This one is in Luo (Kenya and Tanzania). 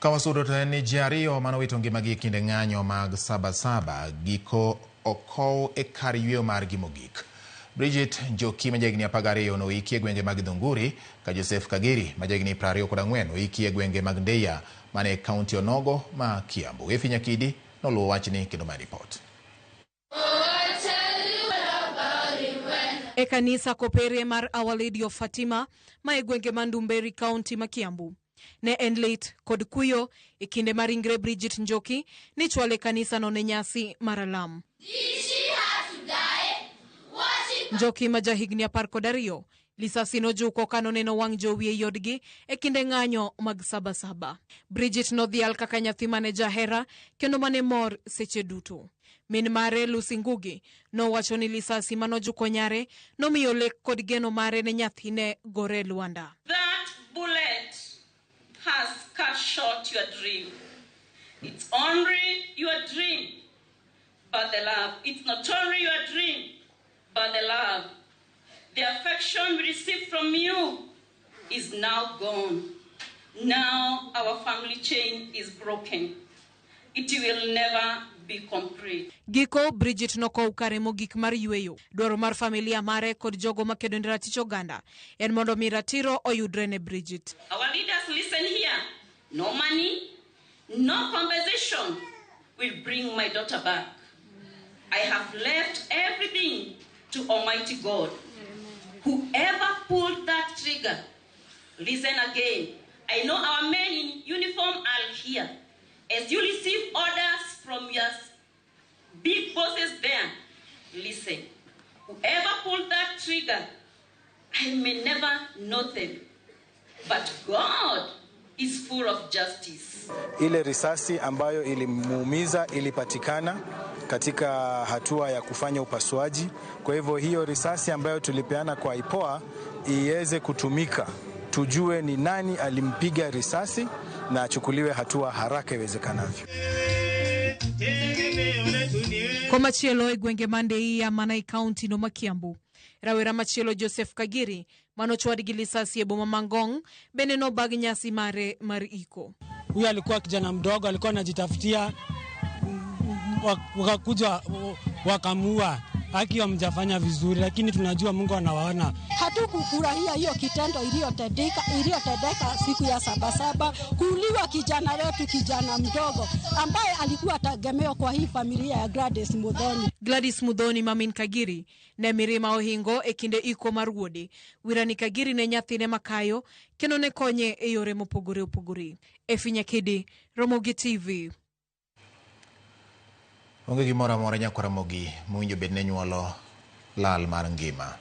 Ka wasudo to en ni ji ariyo manowito ngimagi e kinde ng'anyo mag Sabasaba giko okow e kar yweyo margi mogik. Bridget Njoki ma jahigni 12 noiki e gwenge mag Dhunguri, ka Joseph Kagiri ma jahigni 24 oiki e gwenge mag Ndeya mane e kaunti onogo ma Kiambu. Efi Nyakidi noluwo wachni kendo mae ripot. E kanisa Koperie mar Our Lady of Fatima ma e gwenge ma Ndumberi, kaunti ma Kiambu. Ne en lit kod kuyo e kinde ma ringre Bridget Njoki nichwalo e kanisano ne nyasi mar alam. Njoki ma jahigni 12, lisasi nojuko ka noneno wang' jowi ei odgi e kinde ng'anyo mag Sabasaba. Bridget nodhial kaka nyathi mane jahera kendo mane mor seche duto. Min mare Lucy Ngugi nowacho ni lisasi manojuko nyare nomiyo lek kod geno mare ne nyathine gore lwanda. That bullet has cut short your dream. It's only your dream, but the love. It's not only your dream, but the love. The affection we received from you is now gone. Now our family chain is broken. It will never be complete. Giko Bridget nokow kare mogik mar yweyo. Dwaro mar familia mare kod jogo makedo ne ratich oganda en mondo mi ratiro oyudre ne Bridget. Our leaders, listen here. No money, no compensation will bring my daughter back. I have left everything to Almighty God. Whoever pulled that trigger, listen again. I know our men in uniform are here. As you receive orders from your big bosses there, listen. Whoever pulled that trigger, I may never know them. But God is full of justice. Ile risasi ambayo ilimuumiza ilipatikana katika hatua ya kufanya upasuaji. Kwa hivyo hiyo risasi ambayo tulipeana kwa IPOA iweze kutumika, tujue ni nani alimpiga risasi na achukuliwe hatua haraka iwezekanavyo. Komachielo e gwenge ma Ndeia mana e kaunti no ma Kiambu. Rawera machielo Joseph Kagiri manochwad gi lisasi e boma ma Ngong bende nobag nyasi mare mar iko. Huyu alikuwa kijana mdogo, alikuwa anajitafutia, wakakuja wakamuua. Haki hamjafanya vizuri, lakini tunajua Mungu anawaona. Hatukufurahia hiyo kitendo iliyotendeka siku ya Sabasaba, kuuliwa kijana wetu, kijana mdogo ambaye alikuwa tegemeo kwa hii familia ya Gladys Muthoni. Gladys Muthoni mamin Kagiri ne mirima ohingo e kinde iko mar wuode. Wirani Kagiri ne nyathine makayo kendo ne konye e yore mopogore opogore. Efi Nyakidi, Ramogi TV. Onge gimoro amora nyakwar Ramogi mowinjo bed ne nyuolo lal mar ngima.